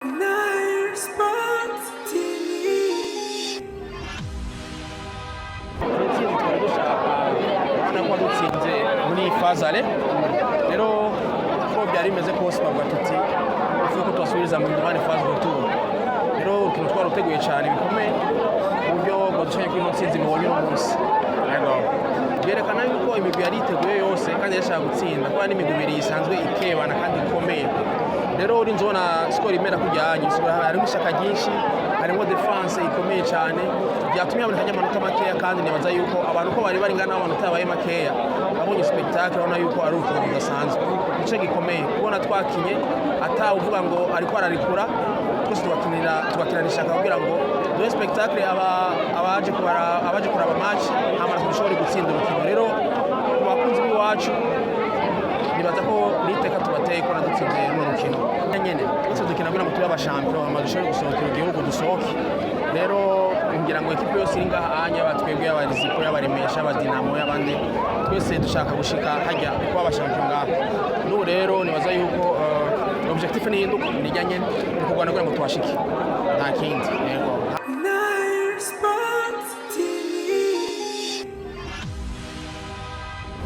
Nile Sports TV. Intsinzi twari dushaka, urabona ko dutsinze muri phase aller. Rero uko byari bimeze kose, bavuga tuti ifu ko tubasubiriza mu migabane phase retour. Rero urukino twaruteguye cyane bikomeye ku buryo bwadushanye kuri ino ntsinzi mubonye uno munsi. Yego. Byerekana yuko imigwi yari yiteguye yose kandi yashaka gutsinda, kubera n'imigwi ibiri isanzwe ikebana kandi ikomeye. Rero urinze ubona score imera kujyanye, harimo ishyaka ryinshi, harimo défense ikomeye cyane, byatumye haboneka amanota makeya. Kandi nibaza yuko abantu uko bari bari ngana, amanota yabaye makeya, babonye spectacle, urabona yuko ari urukino rudasanzwe. Igice gikomeye kubona twakinye atawuvuga ngo ariko ararikura, twese tugakinira, tugakinana ishyaka kugira ngo duhe spectacle abaje kuraba match, hama dushobore gutsinda urukino. Rero ku bakunzi b'iwacu, nibaza ko niteka tubateye ko nadutsinze runo rukino nyene. Twese dukina kugira ngo tube abashampion, hama dushobore gusohokera igihugu, dusohoke. Rero ngira ngo ekipe yose iri ngaha anya, yaba twebwe, yaba Rizipo, yaba Remesha, yaba Dinamo, y'abandi, twese dushaka gushika hajya kuba abashampion ngaha. N'ubu rero nibaza yuko objectif nihinduka, nijya nyene, ni kurwana kugira ngo tuhashike, nta kindi. Yego.